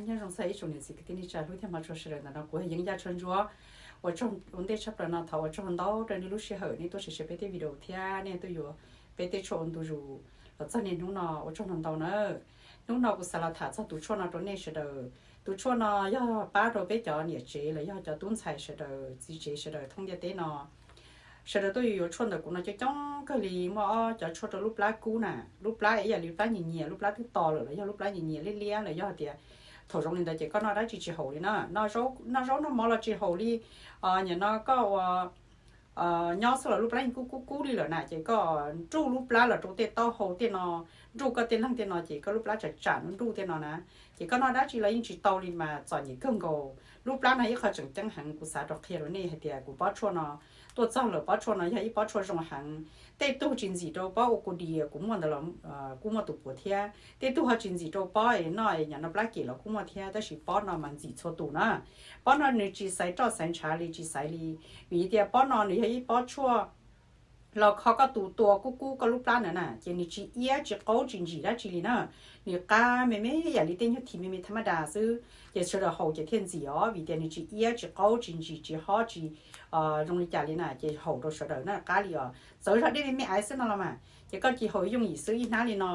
Nyob zoo txog ib tsoom niam txiv kwv tij neej tsa hlub thiab hmov tshua sawv daws ntawm no, kuv yog Yeeb Yaj Tshuaj Ntsuab. Ua tsaug ua ntej tshaj plaws no, thov ua tsaug ntau rau nej lub sij hawm nej tuaj saib peb tej video thiab nej tuaj yuav peb tej tshuaj ua ntu zus los txog niaj hnub no, ua tsaug ntau ntau na. Hnub no kuv xav los tham txog tus tshuaj no rau nej sawv daws. Tus tshuaj no yog pab rau peb cov niam tsev los yog cov tub ntxhais sawv daws, txiv tsev sawv daws thoob ntiaj teb no. Sawv daws tuaj yuav tshuaj ntawm kuv no coob coob kawg li, muaj ob cov tshuaj rau lub plab kub na, lub plab ib yam li plab nyias nyias, lub plab twb to lawm los yog lub plab nyias nyias liab liab los yog tias thaum zoo li ntawd ces koj noj dab tsi tsis haum li na. Noj zaub noj mov los tsis haum li. Nim no koj ua nyob xwb los lub plab yeej kub kub kub li lawm na, ces koj nruj lub plab los rau tej taub hau tej no, nruj koj tej leeg tej no ces koj lub plab tsam tsam nruj nruj tej no na, ces koj noj dab tsi los yeej tsis tau li mas txom nyem kawg nkaus. Lub plab no ib qho tseem ceeb heev, kuv xav rov qhia rau nej hais tias kuv pob tshuaj no tuaj txog lawm, pob tshuaj no yog ib pob tshuaj zoo heev. Tej tug tsis ntxim rau pob ua ku dis kuv muaj ntawd los kuj muaj tus puav thiab, tej tug ho tsis ntxim rau pob es noj es nim no plab kem los kuj muaj thiab, tab sis pob no mas ntxim txhua tus na. Pob no nws tsis xaiv roj xaiv ntshav li, tsis xaiv li, vim tias pob no nws yog ib pob tshuaj los kho koj tus tua kub kub koj lub plab ntawd na, ces nws tsis iab tsis qaub tsis ntsim dab tsi li na. Nws qab me me yam li tej nyuag thim me me tha maj das xwb, ces sawv daws haus ces thiaj ntxim os, vim tias nws tsis iab tsis qaub tsis ntsim tsis hob tsis zoo li cas li na, ces haum rau sawv daws na qab li os. Txawv zog dej me me aiv xwb no los mas ces koj cia haus yooj yim xwb, ib hnab li no.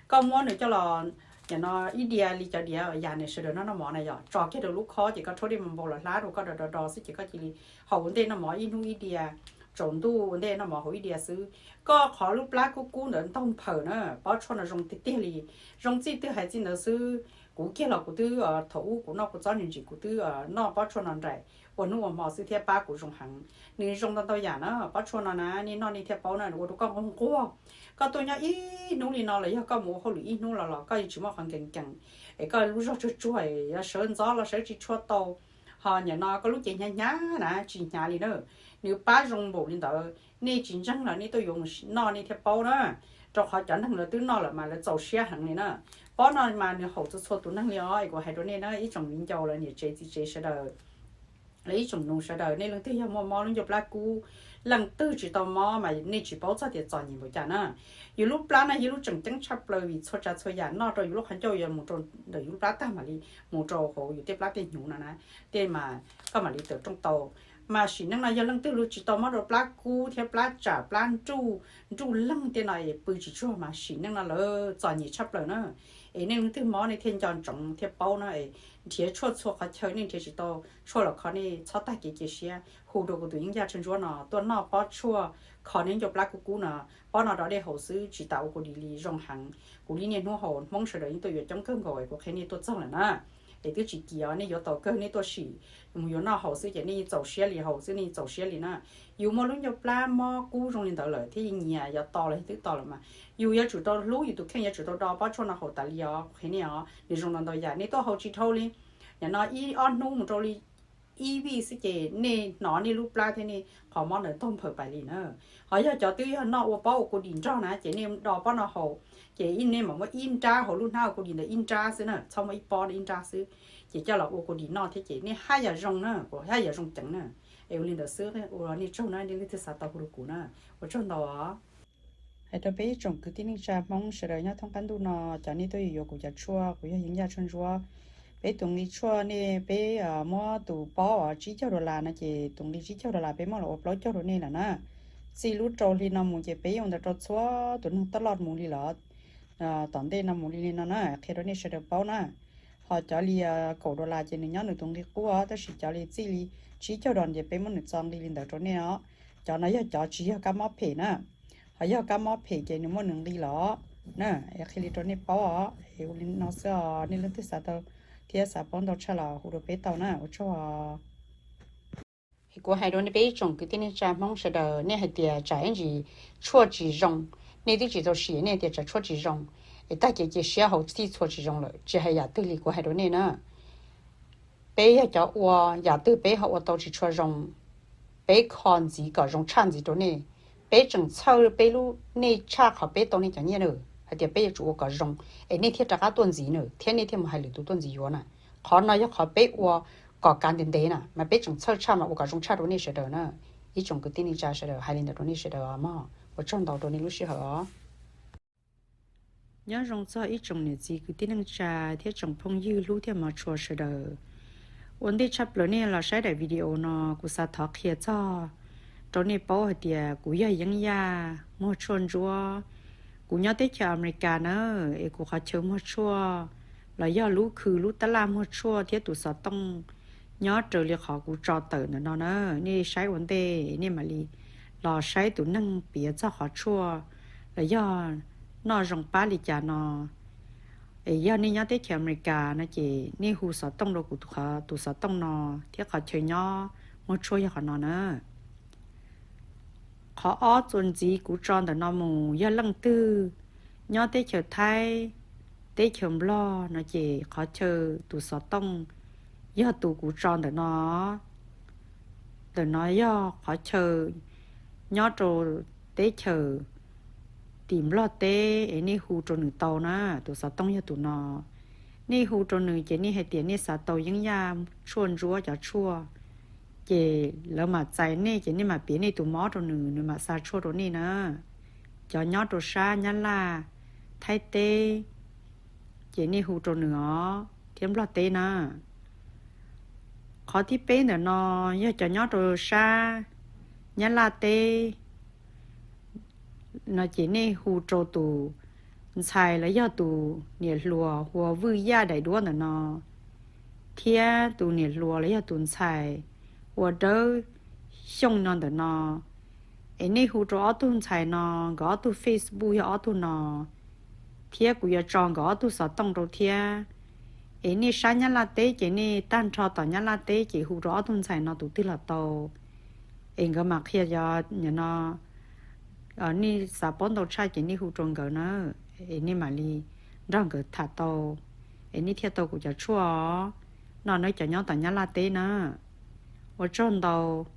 Koj muab nws coj los, nim no ib diav li cov diav yas nws sawv daws noj noj mov na yom, tso kiag rau lub khob ces koj rhaub dej me npau los hlab rau koj do do do xwb ces koj cia li haus ua ntej noj mov ib hnub ib diav, tsaus ntuj ua ntej noj mov haus ib diav xwb. Koj qhov lub plab kub kub ntawd ntaug nphawm na, pob tshuaj no zoo tiag tiag li, zoo txij twg hais txij ntawd xwb. Kuv kiag los kuv twb, thaum ub kuv noj kua txob ntsim ntsim kuv twb noj pob tshuaj no nraim ua hnub ua hmo xwb thiab pab kuv zoo heev. Nws zoo ntau ntau yam na, pob tshuaj no na nej noj nej thiaj paub na, nws ua rau koj nquag nquag. Koj tuaj nyob ib hnub li no los yog koj mus ua hauj lwm ib hnub los los koj yeej tsis muaj qhov nkees nkees es koj lub zog tsuag tsuag, yog sawv ntxov los sawv tsis tshua tau, ho nim no koj lub cev hnyav hnyav na tsis hnyav li na. Nws pab zoo npaum li ntawd, nej tsis ntseeg los nej tuaj yuav mus noj nej thiaj paub na, rau qhov cov neeg lawv twb noj lawm mas lawv txaus siab heev li na. Pob no mas nws haum txhua txhua tus neeg li os, es kuv hais rau nej na ib tsoom viv ncaus los niam tsev txiv tsev sawv daws los ib tsoom nus sawv daws, nej leej twg yog muaj mob lub ncauj plab kub, leej twg tsis tau mob mas nej tsis paub txog tias txom nyem npaum cas na. Yus lub plab no yog lub tseem ceeb tshaj plaws vim txhua tsav txhua yam noj rau yus lub qhov ncauj yuav mus rau ntawm yus lub plab tag mam li mus rau hauv yus tej plab tej hnyuv no na, tej mas koj mam li tawm rooj tau. Mas sim neej no yog leej twg lub tsis tau mob rau plab kub thiab plab tsam plab nruj, nruj leeg tej no es pw tsis tsuag mas sim neej no lawv txom nyem tshaj plaws na. Es nej leej twg mob nej thiaj nco ntsoov thiaj paub na, es nrhiav tshuaj txhua qhov chaw nej nrhiav tsis tau tshuaj los kho nej txhob tag kev cia siab, hu rau kuv tus Yeeb Yaj Tshuaj Ntsuab no tuaj noj pob tshuaj kho nej ncauj plab kub kub no. Pob no rau dej haus xwb tsis tas ua kua dis li zoo heev. Kuv li niaj hnub haus, Hmoob sawv daws yeej tuaj yuav coob kawg nkaus es kuv qhia nej tuaj txog lawm na. Es twb tsis kim os, nej yuav tau kawg nej tuaj sim mus yuav noj haus xwb ces nej txaus siab li haus xwb, nej txaus siab li na. Yus muaj lub ncauj plab mob kub zoo li ntawd lawm thiab yeej nyias yog to los yog twb to lawm mas yus yuav tsum tau hlub yus tus kheej, yuav tsum tau do pob tshuaj no haus tas li os, qhia nej os, nws zoo ntau ntau yam, nej tuaj haus tsis dhau li. Nim no ib ob hnub mus rau li ib vij xwb ces nej hnov nej lub plab thiab nej qhov mob ntawd ntaug nphawm pais li na. Ho yog cov twb yog noj ua pob ua kua dis nrog na ces nej do pob no haus, ces nej mam muab ib nrab hauv lub hnab ua kua dis ntawd ib nrab xwb na, txhob muab ib pob ib nrab xwb, ces coj los ua kua dis noj thiab ces nej haj yam zoo na, kuv haj yam zoo ceev na. Es ua li ntawd xwb, ua nej tsaug na, nej leej twg xav tau hu rau kuv na, ua tsaug ntau os. Hais rau peb ib tsoom kwv tij neej tsa Hmoob sawv daws nyob thoob qab ntuj no, cov nej tuaj yuav yuav kuv cov tshuaj, kuv yog Yeeb Yaj Tshuaj Ntsuab. Peb tus nqi tshuaj nej peb muab tus pob uas tsib caug dollar no ces tus nqi tsib caug dollar peb muab los ua plaub caug rau nej lawm na. Txij lub rau hli no mus ces peb yeej ua ntawd rau txhua tus neeg taj loj mus li lawm. Tom ntej no mus li li no na, qhia rau nej sawv daws paub na. Ho cov li kaum dollar ces nws nyob nws tus nqi qub os, tab sis cov li txij li tsib caug dollar ces peb muab nws txo nqi li ntawd rau nej os. Cov no yog cov tsis yog kab mob phem na. Ho yog kab mob phem ces nws muaj nws nqi los na. Es qhia li rau nej paub os, es ua li no xwb os, nej leej twg xav tau thiab xav paub ntau tshaj los hu rau peb tau na, ua tsaug os. Es kuv hais rau nej peb ib tsoom kwv tij neej tsa Hmoob sawv daws, nej hais tias tsam ib ntsis tshuaj tsis zoo, nej twb tsis tau sim nej tias tsam tshuaj tsis zoo, es tag kev cia siab haus txhij txhua tsis zoo lawm, tsis hais yam twg li kuv hais rau nej na. Peb yog cov ua, yam twg peb ho ua tau tsis tshua zoo, peb kho ntxiv kom zoo tshaj ntxiv rau nej. Peb tseem txhawj peb lub nej tshaj qhov peb tau nej cov nyiaj na, hais tias peb yuav tsum ua kom zoo, es nej thiaj rov qab tuaj ntxiv na, thiab nej thiaj mus hais lwm tus tuaj ntxiv yuav na. Qhov no yog qhov peb ua kom kav ntev ntev na, mas peb tseem txhawj tshaj mas ua kom zoo tshaj rau nej sawv daws na. Ib tsoom kwv tij neej tsa sawv daws, hais li ntawd rau nej sawv daws os mog, ua tsaug ntau rau nej lub sij hawm os. Nyob zoo txog ib tsoom niam txiv kwv tij neej tsa thiab tsoom phooj ywg hlub thiab hmov tshua sawv daws. Ua ntej tshaj plaws nej los saib daim video no, kuv xav thov qhia txog rau nej paub hais tias kuv yog Yeeb Yaj muag tshuaj ntsuab. Kuv nyob teb chaws Amelikas na, es kuv qhov chaw muag tshuaj los yog lub khw lub tab laj muag tshuaj thiab tus xov tooj nyob raws li qhov kuv tso tawm ntawm no na. Nej saib ua ntej nej mam li los saib tus neeg piav txog qhov tshuaj los yog noj zoo pab li cas no. Es yog nej nyob teb chaws Amelikas no ces nej hu xov tooj rau kuv tus xov tooj no thiab qhov chaw nyob muag tshuaj yog qhov no na. Qhov ob txuas ntxiv kuv tso ntawm no mus yog leej twg nyob teb chaws Thaib, teb chaws Nplog no ces qhov chaw tus xov tooj yog tus kuv tso ntawm no. Ntawm no yog qhov chaw nyob rau teb chaws tim Nplog teb es nej hu rau nws tau na, tus xov tooj yog tus no. Nej hu rau nws ces nej hais tias nej xav tau Yeeb Yaj tshuaj ntsuab cov tshuaj, ces lawv mam txais nej ces nej mam piav nej tus mob rau nws, nws mam xa tshuaj rau nej na. Cov nyob rau sab Nyab Laj, Thaib teb, ces nej hu rau nws os, thiab Nplog teb na. Qhov thib peb ntawm no yog cov nyob rau sab Nyab Laj teb no ces nej hu rau tus ntxhais los yog tus niam hluas hu ua Vwj Yaj daim duab ntawm no, thiab tus niam hluas los yog tus ntxhais hu ua Dawb Xyooj no ntawm no. Es nej hu rau ob tug ntxhais no, nkawd ob tug Facebook yog ob tug no, thiab kuv yuav tso nkawd ob tug xov tooj rau thiab. Es nej sab Nyab Laj teb ces nej tag nrho tom Nyab Laj teb ces hu rau ob tug ntxhais no tus twg los tau. Es nkawd mam qhia cov no, nej xav paub ntau tshaj ces nej hu rau nkawd na, es nej mam li nrog nkawd tham tau, es nej thiaj tau kuv cov tshuaj os. No nawb cov nyob tom Nyab Laj teb na. Ua tsaug ntau.